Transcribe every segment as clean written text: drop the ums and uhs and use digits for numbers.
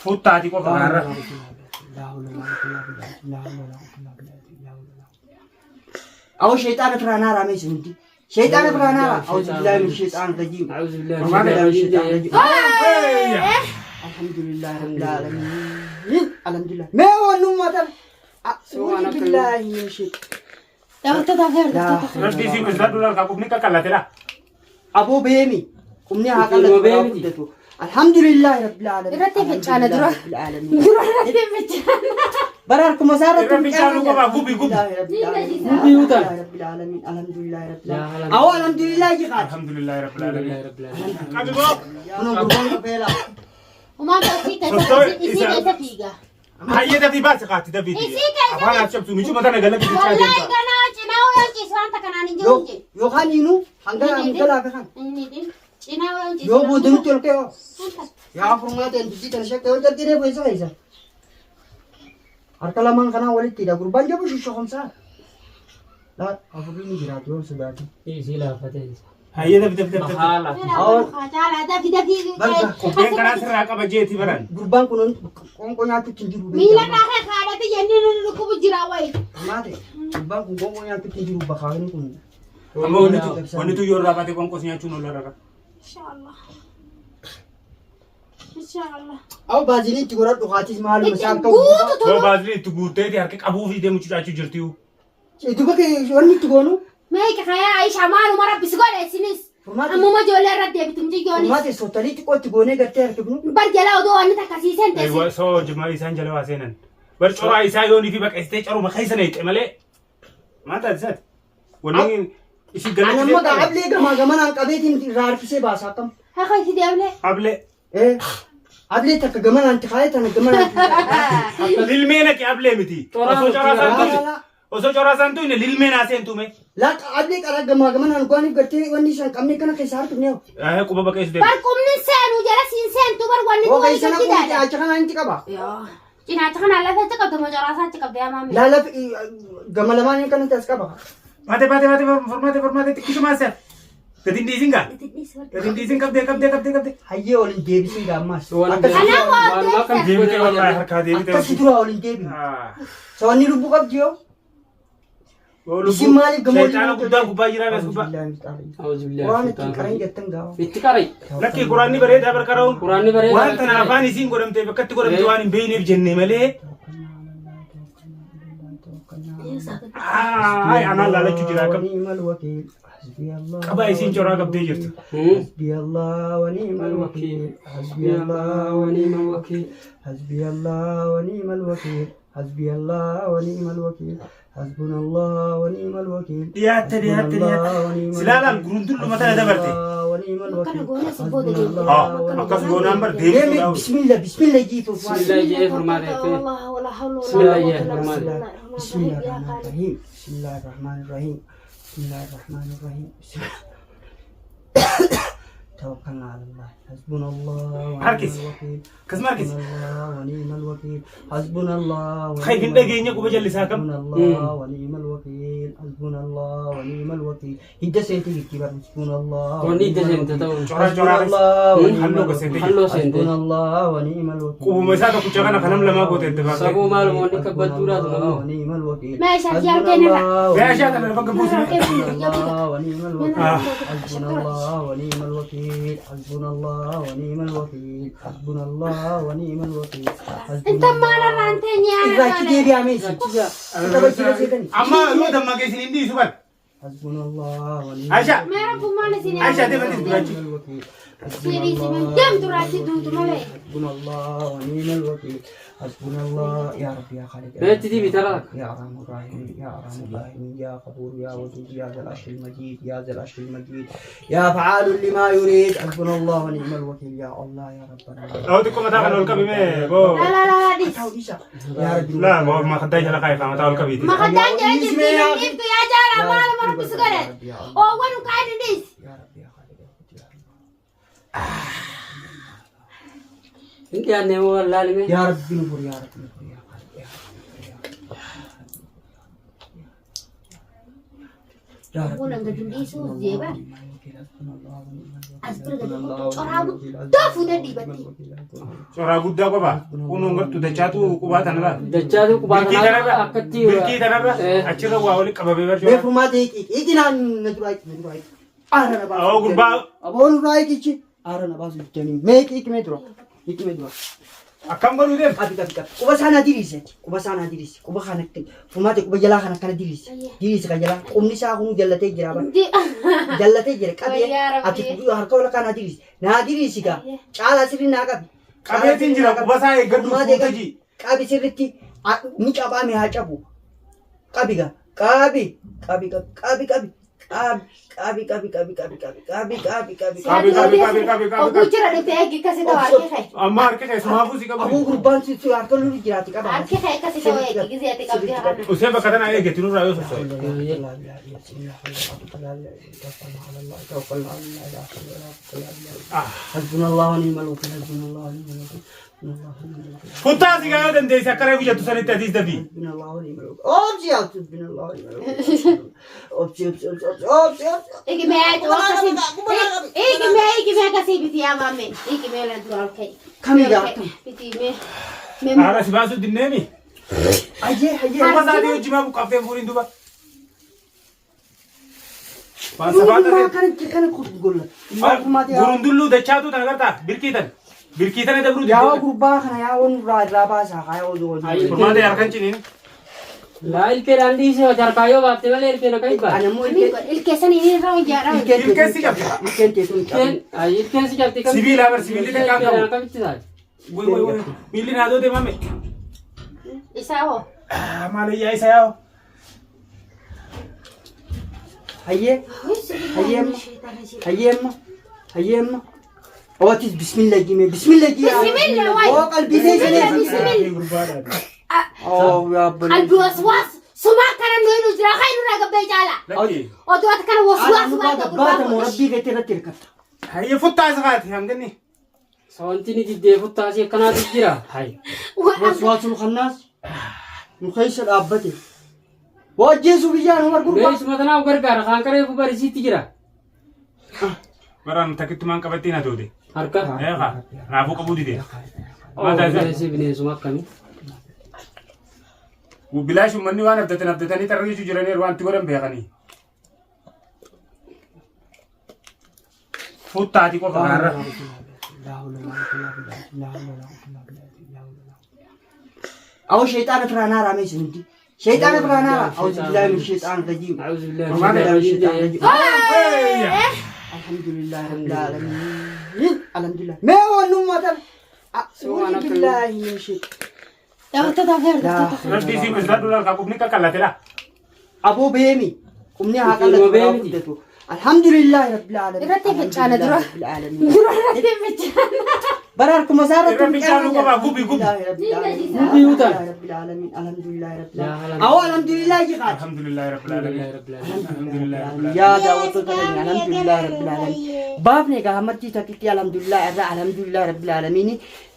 Futtaati qofa kanarra. Awoo sheexaana biraa naaraa mee isin hundi. Sheexaana biraa naaraa. Awuzu billaahi min sheexaan rajiim. أعوذ بالله من Alhamdulillah الشيطان الرجيم. Alhamdulillah rabbil alamin. Alhamdulillah. Mee wannummaa tan. A'uuzu billaahi min sheexaan. Daawwattoota fi hordoftoota. Rabbi isii kusaa dura kan qubni qaqallatedha. Aboo beemi. Qubni haa Ittiin qallatu beemi. haa guddatu. Alhamdulillah rabbil alamin. Irratti fincaana dura. Rabbil alamin. Dura irratti fincaana. Bara harkuma isaa irratti Irra fincaanuu qofaa gubi gubi. Gubi utaan. Rabbil alamin. Alhamdulillah rabbil Yaa alamin. alamin. Awoo alhamdulillah jiqaati. Alhamdulillah rabbil alamin. الحمد لله رب العالمين. Qabi boo. Kunoo gurbaan qabeela. Umaan isii keessa Sossoo'e isii isa- keessa fiiga. Hayyee dafii baasi qaatti dafii. Isii keessa Afaan haa cabsu michuma tana gala gidi Wallaahi caa ganaa cinaa wayan ciisu wanta kanaan hin jiru je. Yookaan inuu hanga hanga laafe kan. Inni din cinaa wayan ciisu. Yoo boodanutti ol ka'e hoo. Yaa furmaata dubbii kana shakkee ol jalqinee keessa keessa. Harka lamaan kanaa walitti hidha. Gurbaan jabu shoshokomsaa. Laa afurri ni jiraatu yoo sodaatu. Isii laafatee isa. Hayyee dafii dafii dafii. Haala. Caalaa dafi dafi. Barga. Kopheen karaa sirraa qaba jeeti baran. Gurbaan kun qoonqoo nyaachuutti hin jiru. Miila irraa kee haadhati jennee nu dhukkubu jira wayi. Furmaate gurbaan kun qoonqoo nyaachuutti hin jiru bakaawwan kun. Amma wanni tu yoo irraa baate qoonqoos nyaachuun ol rara. Inshaallah. Inshaallah. Aw baazilii itti godhadhu haatis maaluma isaan Itti guutu Yoo tolu. baazilii itti guutteeti harka qabuu fi deemu cucaachuu jirti. Duba kee wanni itti goonu Meeqa kayaa Aisha maaluma rabbi si godhe isinis. Furmaate. Ammuma ijoollee irra deebitu mucayyoonis. furmaate sootalii xiqqoo itti goonee gartee harkifnu. Bar jala odoo wanni takka siiseen teessi. Soo jimaa isaan jala waa seenan. Bar coraa isaa yoonii fi baqeessitee caruma keessa na hixe malee. Maal taate isaati? Wanni isii Ani amma gaa galatti. ablee gamaa gamanaan qabeetiin irraa harkisee baasa akkam. Haa isi deemne. Ablee. Eh, ablee takka gamanaan itti kaayee tana gamanaan itti kaayee. Lilmee naqi ablee miti. Coraa Osoo coraa isaan Laa tuqne. laa. Osoo coraa isaan tuqne lilmee naa seentu mee. Laa ablee qaraa gamaa gamanaan goaniif gartee wanni isaan qabne kana keessa harkifne hoo. Quba baqeessu deema. Bar qubni seenu jala siin seentu bar wanni Hoo duwwaa keessa isa naquu miti fidaadha. acha kanaan itti qaba. Cinaacha kana lafa achi qabda moo coraasaa achi qabda yaa maamii. Laa lafi gama lamaan kanatti as qaba. Baate baate baate furmaate furmaate xiqqishumaa seef. Gadi hin dhiisin gaa. Gadi hin dhiisin qabdee qabdee qabdee qabdee. Hayyee ol hin deebisin gaa ammaas. Waan Akkasi Kanaaf waa waan deebisa. akka Deebitee wallaahi harkaa deebitee. akkasi duraa ol hin deebin. Ah. Sawanni lubbuu qabdi yoo. Yoo Isin maaliif gamoo Shayxaana guddaa gubbaa jiraa bees gubbaa. أعوذ بالله Quraan من ittiin الشيطان qaran الرجيم. jettan gaafa. Itti qarai. Lakkii quraanni bareedaa barqaraa'uun. Quraanni bareedaa. Waan tana afaan isiin godhamteef akkatti godhamte waan hin beekneef jenne malee. Ay anaan laalachuu jira akkam. Qabaa isiin coraa qabdee jirtu. حسبي الله ونعم الوكيل حسبي الله ونعم الوكيل. حسبي الله ونعم الوكيل حسبي الله ونعم الوكيل حسبنا الله ونعم الوكيل Dhiyaatte dhiyaatte dhiyaatte. Silaalaan gurundulluma tana dabarte. ونعم Akkana الوكيل goona si booda deemte. Haa akkas goonaan bar deemtuu بسم الله بسم الله جيت بسم الله جee furmaate. والله ولا حول ولا بسم الله قوة jee إلا furmaate. بالله. بسم الله الرحمن الرحيم بسم الله الرحمن الرحيم بسم الله الرحمن الرحيم بسم الله توكلنا على الله حسبنا الله ونعم Harkis. الوكيل Akkasuma harkis. حسبنا الله ونعم الوكيل حسبنا الله ونعم Khayf hin dhageenye quba jallisaa kam. حسبنا الله ونعم الوكيل حسبنا الله ونعم الوكيل هدى سنتي كبر حسبنا الله Wanni hidda seente ta'u. Coraa حسبنا coraa الله ونعم Halluu الوكيل goseente jirti. Halluu seente. حسبنا الله ونعم الوكيل Qubuma isaa tokkicha kana kanam lamaa goote itti baafte. Sabuu maaluma wanni kabbadduudhaatu namni. ونعم الوكيل Meeshaa حسبنا argee nirra. الله Meeshaa kana lafa gabuusine. حسبنا الله ونعم الوكيل آه. حسبنا الله ونعم الوكيل حسبنا الله ونعم الوكيل حسبنا الله ونعم الوكيل انت maal irraan teenye Irraa achi deebi'aa meeshaa. Taphachiisa seetanii. Amma yoo dammaqee isin hin dhiisu bar. حسبنا الله ونعم Aisha. Mee rabbummaan isin Aisha deemantis duraachi. الوكيل Sirii isin deemtu raachi duutu malee. حسبنا الله ونعم الوكيل حسبنا الله يا رب يا خالق يا Meetti dibi taraa. يا ارحم الراحمين يا ارحم الراحمين يا غفور يا ودود يا ذا العرش المجيد يا ذا العرش المجيد يا فعال لما يريد حسبنا الله ونعم الوكيل يا الله يا ربنا Dhawoo xiqqoo mataa kana ol qabi mee boo. La la la la dhis. يا رب Laa boo makaddaa jala kaayifaa mataa ol qabiiti. Makaddaan jala jirti hin dhiiftu yaa jaala maaluma rabbi si godhe. Oowwan qaadi dhis. يا رب يا خالق يا قدير يا الله. Hin dhiyaanne moo wallaalime. يا رب نفر يا رب نفر يا خالق يا رب يا رب Kun hanga dindiisuu jeeba. As bira gadi coraa guddaa fuutee dhiibatti. Coraa guddaa qofa. Kunuun gartuu dachaatu qubaa tanarra. Dachaatu qubaa Birkii tanarra tanarra. akkatti. Birkii tanarra. Achirra waa walitti qabamee Mee barjoo. furmaata hiiki. Hiiki naan na duraa hiiki na duraa hiiki. Aara na baasu. Awoo gurbaa. Aboo nurraa hiikichi. Aara na baasu jettanii. Mee hiiki hiiki mee dura. Hiiki mee dura. Akkam godhuu deem? Qabi qabi qabi. Quba isaa naa diriirsi achi. Quba isaa naa diriirsi. Quba kana akka furmaata quba jalaa kana akkana diriirsi. Diriirsi kan jalaa. Qubni isaa kun jallatee jira bara. Jallatee jira. Qabi Wayyaa Rabbi. ati harka wal kana diriirsi. Naa diriirsi gaa. Caalaa sirri naa qabi. Qabeetiin jira quba isaa eeggadhu Furmaata fuuta eeggadhu. jii. Qabi sirritti. Ni cabaa mee haa cabu. Qabi gaa. Qabi. Qabi qabi qabi qabi. Qabi qabi qabi qabi qabi qabi qabi qabi qabi. Qabi, qabi, qabi, qabi, qabi. Oguu jira dhuftee eegi akkasii ta'u harki kee. Amma harki kee sumaafuu si Aboo qabu. gurbaan si harka lulu jiraati qaba. Harki kee akkasii ta'u eegi gisee ati qabdee kana. Usee bakka tana eeggatti nurraa yoo sosso'e. حسبنا الله ونعم الوكيل حسبنا الله ونعم الوكيل حسبنا الله ونعم الوكيل Kuttaa si gaayoo dandeesse akka reefu jettu sanitti atiis dafii. حسبنا الله ونعم الوكيل أوبسي حسبنا الله ونعم الوكيل أوبسي أوبسي أوبسي أوبسي أوبسي Eegi mee akkasii. Eegi mee eegi mee akkasii biti yaa maame. Eegi mee lan dura ol ka'i. Kami gaa akkam? Biti mee. Mee Haara si baasuu dinneemi. Ayyee ayyee Quba isaatii hojii maa buqqaaftee fuuriin duba. Waan safaa Maa ta'e. kana kana golla Gurundulluu dachaatu tana gartaa birkii tana. Birkii tana dabruu yaa diddee. gurbaa kana yaa waan irraa irraa baasaa haa yaa oduu oduu Furmaata harkan ciniin. Laa ilkeedhaan dhiisee ati harkaa yoo baatte malee ilkeen akka hin baate. Ana immoo Amiin godhe ilkeessanii ni irra hojjaadha. Ilkeen si cabse. ilkeen teessuun Ilkeen ayi ilkeen si cabte kamitti. Sibiila bar sibiilli xiqqaan qabu. Ilkeedhaan akkamitti taate? Wai wai wai. Miilli naa dootee mame. Isaa hoo. Maalayyaa isa yaa'u. Hayyee Hayyee hayyeemma hayyeemma ootis bismillah jime bismillah jime Bismillah, waay. oo qalbii teessanii Bismillah. oo yaa abbalii Qalbii waswaas sumaa kana nu hin jira kan nurraa gabbee caala. Lakki. Oduu ati kana waswaas nurraa baata gabbaatamu gurbaa. rabbii keetti irratti hirkatta Hayyee futtaa isa kaati hanganni. Wanti ni diddee futtaasii akkanaatu jira. Hayi. waswaasul khannaas nu keessa dhaabbate wajjeesuu biyyaan umar gurbaa Meesuma tanaaf gargaara kaan qaree barisiitti jira. Baraan takkittumaan qabattee na doote. Harka. Eegaa raafuu qabuu dide. Oo bineensi bineensuma akkamii. Bilaash uummanni waan abdatan abdatanii tarreessuu jiraniiru waan itti godhan beekanii. Futtaati qofa kanarra. أو شيطان فرانا رامي سندي شيطان فرانا أعوذ بالله من الشيطان الرجيم أعوذ بالله أعوذ بالله من الشيطان الرجيم الحمد لله رب العالمين الحمد لله ما هو النوم مثلا أعوذ بالله من الشيطان Daawwattoota fi لا hordoftoota. Rabbii si gosa duraa kan qubni kakkalate laa. أبو بيمي قمني هكذا أبو بيمي. الحمد لله رب العالمين Irratti الحمد fichaana لله dura. رب العالمين Dura irratti fichaana. براركم مسارة Irra fichaanuu qofaa gubi gubi. Gubi yoo ta'an. رب العالمين الحمد لله رب لا العالمين حول أو الحمد لله جهاد Alhamdulillahi rabbil alamin. Alhamdulillahi rabbil alamin. yaa daawwattoota keenya alhamdulillah rabbil alamin baafne egaa hamartii takkitti alhamdulillah irra alhamdulillah rabbil alamin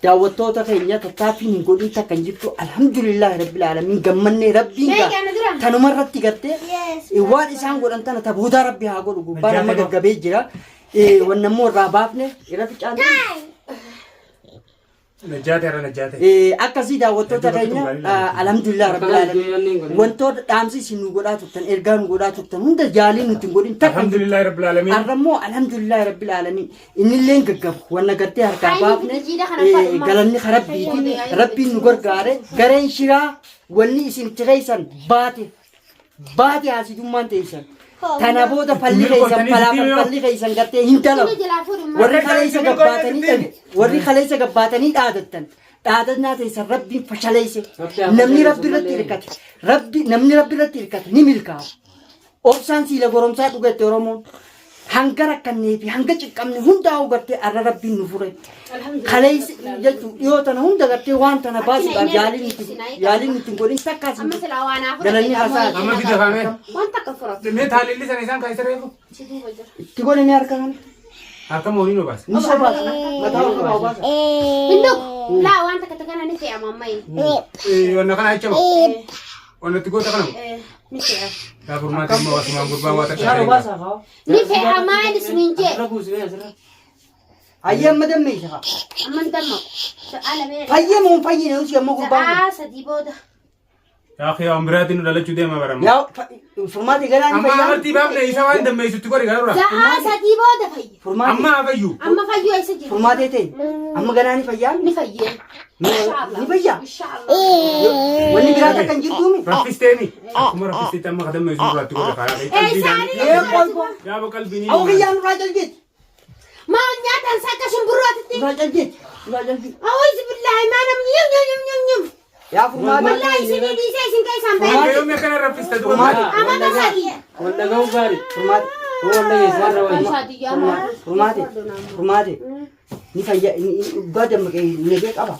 daawwattoota keenya tattaaffiin hin godhin takka hin jirtu alhamdulillah rabbil alamin gammannee rabbiin Mee gaa gaana dura. tanuma irratti gartee waan isaan godhan tana tabootaa rabbi haa godhu gubbaan amma gaggabee jira wanna immoo irraa baafne irra ficaan Najjaate irra najjaate. Akkasii daawwattoota keenya alhamdulillah rabbil alamin wantoota dhaamsi isin nu godhaa turtan ergaa nu godhaa turtan hunda jaaliin nuti hin godhin takka hin jirtu. Alhamdulillahi rabbil alamin. Arrammoo alhamdulillahi rabbil alamin innilleen gaggabu wanna gartee harkaa Ayyi baafne bijiidha kana fadhuma. galanni rabbiiti rabbiin nu gargaare gareen shiraa wanni isin itti keessan baate baate haasidummaan teessan tana booda falli keessan falaafa falli keessan gartee hin dalagu Inni jalaa fuudhu warri kaleessa gabbaatanii warri kaleessa gabbaatanii dhaadattan dhaadannaa teessan rabbiin fashaleesse namni rabbi irratti hirkate rabbi namni rabbi irratti hirkate ni milkaa'a obsaan siila goromsaa dhugette oromoon hanga rakkannee fi hanga ciqqabne hundaa'u gartee arra rabbiin nu fure kaleessa jechuun dhiyoo tana hunda gartee waan tana baasuudhaaf yaaliin nuti yaaliin nuti hin godhin takkaas Amma silaa waan hafu. Galanni haasaa. Amma fide kaamee. Waan takka furatu. Mee taalilli sana isaan kaayisa reefu. Si duuba jira. itti godhanii harka kana Harka moonii nu baasa. ni sobaasa mataa ol qabaa obaasa Hin dhugu. Laa waan takka takka ni fe'ama ammayi. Wanna kana jecha moo? Wanna itti goota kana moo? Ni fe'a. Yaa furmaata immoo asumaan gurbaa waa takka Bishaan ta'e. obaasaa kaa. Ni fe'a maal isiniin jee. Asirra buusee asirra. Ayyee amma dammeessa kaa. Amma hin dammaqu. Sa'a lamee. Fayyee moo hin fayyine nuti amma gurbaan kun. Sa'a sadii booda. Yaa akhi waan biraatiin nu dhalachuu deema barama. Yaa furmaate ganaa ni Amma fayyaa. amartii baafne isa waan dammeessutti godhi garuu. Sa'a sadii booda fayya. Furmaate. Amma haa fayyu. Amma fayyuu eessa jira? Furmaatee ta'e amma ganaa ni fayyaa. Ni fayyee. Ni fayyaa. Inshaallah. Wanni biraa takka hin jirtuumi. Raffisteemi. Akkuma raffisteetti amma kadammeessu duraatti godhe karaa. Eessaanii Ee qoy qoy. Yaa qalbiin. Awwa kiyyaan nurraa jaljeeti. Maal nyaatan sakka shimbirrootitti? Nurraa jaljeeti. Nurraa jaljeeti. Awwiz billahi maa namni yum yum yum yum yum. Yaa furmaate. Wallahi isin dhiisee isin keessaan Hanga bahe. yoomii akkana raffista duuba. Furmaate. Amata sadii. Wal dhaga'uu gaarii. Furmaate. Wal dhageessaa irra wayya. Furmaate. Furmaate. Ni fayyaa dhugaa dammaqee nagee qaba.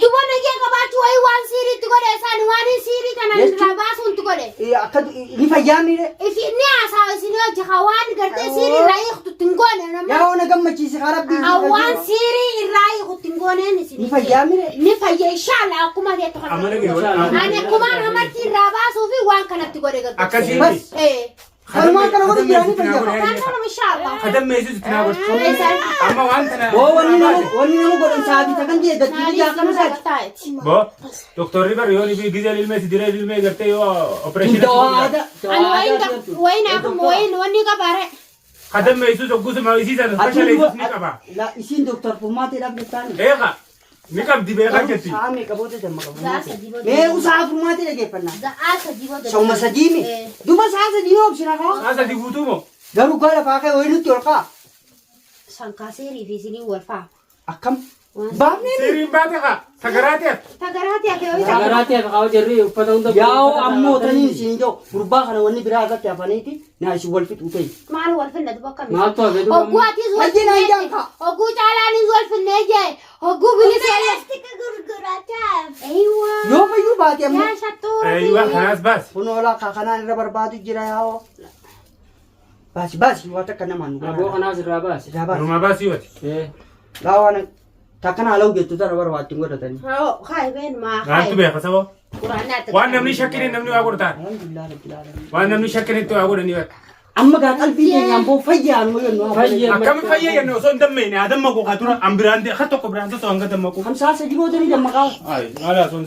Duba nagee qabaachuu wayii waan siiriitti godhe isaan waan hin siirii kana irraa baasuunti godhe. Akka ni fayyaa miire. Ifi ni haasaa isin hojii waan gartee siirii irraa hiiktutti hin goone nama. Yaa ona gammachiise haa rabbii. Waan siirii irraa hiikutti hin gooneen isin. Ni fayyaa miire. Ni fayya inshallah akkuma ta'e tokko. Amala kee wal- Ani akkumaan hamartii irraa baasuu fi waan kanatti godhe gaggabse. Akkasii. Bas. Eh. Kanumaan kana godhu jira ni fayyaa. Kan kanuma inshallah. Kadammeessutti naa godhu. Amma waan tana. Boo wanni nama wanni nama godhan sa'aatii takkan jee gatti biyya akkana isaati. Bo doktorri bar yoo ni gizee ilmee si diree ilmee gartee yoo opereeshinii. Dawaa aadaa. Ani wayin wayin akkuma wayin wanni qabaare. Kadammeessus hoggusuma isiisan fashaleessus ni qaba. La isiin doktor furmaateedhaaf jettaani. Eega ni qabdi beekaa jetti. Sa'a meeqa booda damma qabu. Sa'a sadii booda. Mee usaa furmaatee dhageeffannaa. Sa'a sadii booda. Sauma sadii mi? Duba sa'a sadii yoo obsina kaa. Sa'a sadii guutuu moo? Garuu gaa lafaa ka'e wayii nutti ol ka'a. Sankaaseerii fi isiniin wal fa'a. Akkam? Baafnee mi? Siriin baate haa sagaraate haa. Tagaraati hafe ho'i Sagaraatti hafe kaa jirri uffata hunda. Yaa'oo ammoo taniin isin jiru gurbaa kana wanni biraa irratti hafaniiti naa isin wal fixuu ta'e. Maal wal finna duba akkami? Maaltu hafe duba? Hogguu atis wal Fayyina finnee hin jaanka. Hogguu caalaanis wal finnee jee. Hogguu bilisee. Eeywa. Yoo fayyuu baate ammoo Yaa shattuura. Eeyyuu kanaas baasi. kun oolaa kanaan irra barbaadu jira yaa'oo. Baasi baasi waan takka namaan nu Aboo godhaa. kanaas irraa baasi. Irraa baasi. Walumaa baasii yooti. Eh. Laa waan takkana haala hojjettu tana barbaaddu hin godhatanii. Haa hayi been maa Maaltu hayi. beeka saboo? Quraanaatti. Waan namni shakkine namni waa godhataan. Alhamdulillah rabbil alamin. Waan namni shakkinetti waa godhanii bakka. Amma gaa qalbii keenyaan boo fayyaan moo jennu. Fayyaa. Akkami fayya jennu osoo hin dammaqne haa dammaqu haa tura an biraan haa tokko biraan tosoo hanga dammaqu. Hamsaa sadii boodanii dammaqaa. Ay maal haasawwan